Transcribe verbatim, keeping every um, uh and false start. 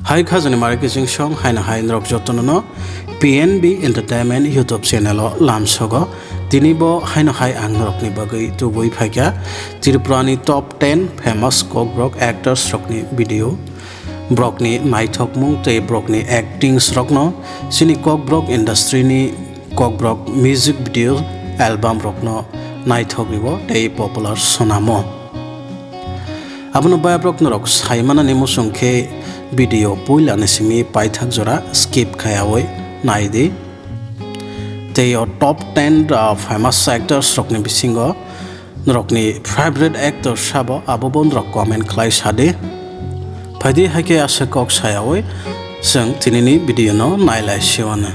Hai khajani mari kiching song haino hai norok jotono no P N B Entertainment YouTube channel o lamsogo. Tini bo haino hai ang norokni bagwi tubui phaikha Tripura ni top ten famous Kokborok actors rokni video, borokni naithokmung tei borokni actings rokno chini Kokborok industry ni Kokborok music video album rokno naithok rio tei popular sonamo. Abono bayaprok norok saimanani muchung khe video puilani simi paithak jora skip khayawi naidi. Tei o top ten, ah, famous actors rokni bisingo norokni favorite actor sabo abobo norok comment khlai sadi. Phaidi haikhe aswk kok sayawi chwng tinini video no nailai siwano.